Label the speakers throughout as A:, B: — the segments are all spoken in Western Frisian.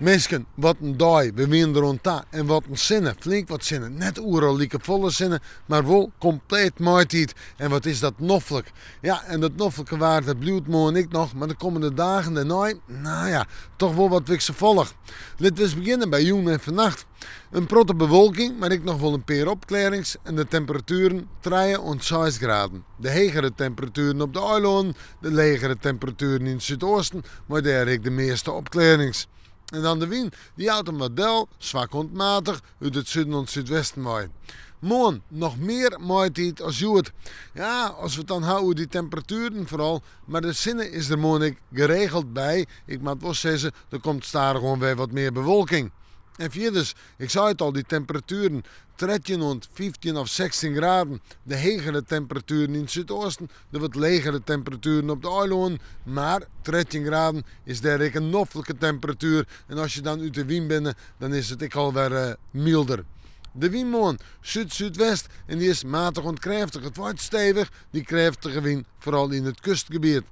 A: Minsken, wat in dei, we wienen der oan ta en wat in sinne, flink wat sinne, net oeral likefolle sinne, mar wol kompleet maitiid. En wat is dat noflik. Ja, en dat noflike waar dat bliuwt moarn ek noch, mar de kommende dagen dêrnei, no ja, toch wol wat wikselfallich. Litte we ris begjinne by jûn en fannacht. In protte bewolking, mar ek noch wol in pear opklearrings en de temperatueren trije oant seis graden. De hegere temperatueren op de eilannen, de legere temperatueren yn it súdoosten, mei dêr ek de measte opklearrings. En dan de wyn, dy jout him wat del, swak oant matich, út it suden oant súdwesten wei. Moarn noch mear maitiid as hjoed. Ja, as we it dan ha oer dy temperatueren foaral, mar de sinne is der moarn ek geregeld by. Ik moat wol sizze, der komt stadichoan wer wat mear bewolking. En fierders, ik sei it al, dy temperatueren, 13 oant 15 of 16 graden. De hegere temperatueren yn it súdoosten, de wat legere temperatueren op de eilannen, mar 13 graden is dêr ek in noflike temperatuer. En as je dan út de wyn binne, dan is it ek al wer eh, mylder. De wyn moarn súd-súdwest en dy is matich oant krêftich. It waait stevich, dy krêftige wyn, foaral yn it kustgebiet.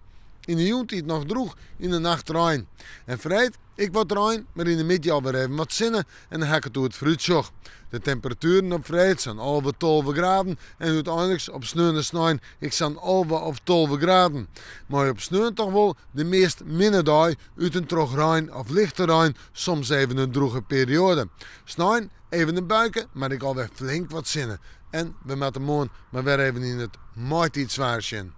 A: Yn de jûntiid noch drûch, yn de nacht rein. En freed Ek wat rein, mar yn de middei alwer even wat sinne en dan ha ik it oer it foarútsjoch. De temperatueren op freed sa'n 11, 12 graden en úteinliks op sneon en snein ek sa'n 11 of 12 graden. Mei op sneon toch wol de meast minne dei út en troch rein of lichte rein, soms even in drûge perioade. Snein even in buike, mar ek alwer flink wat sinne. En we moatte moarn mar wer even yn it maitiidswaar sjen.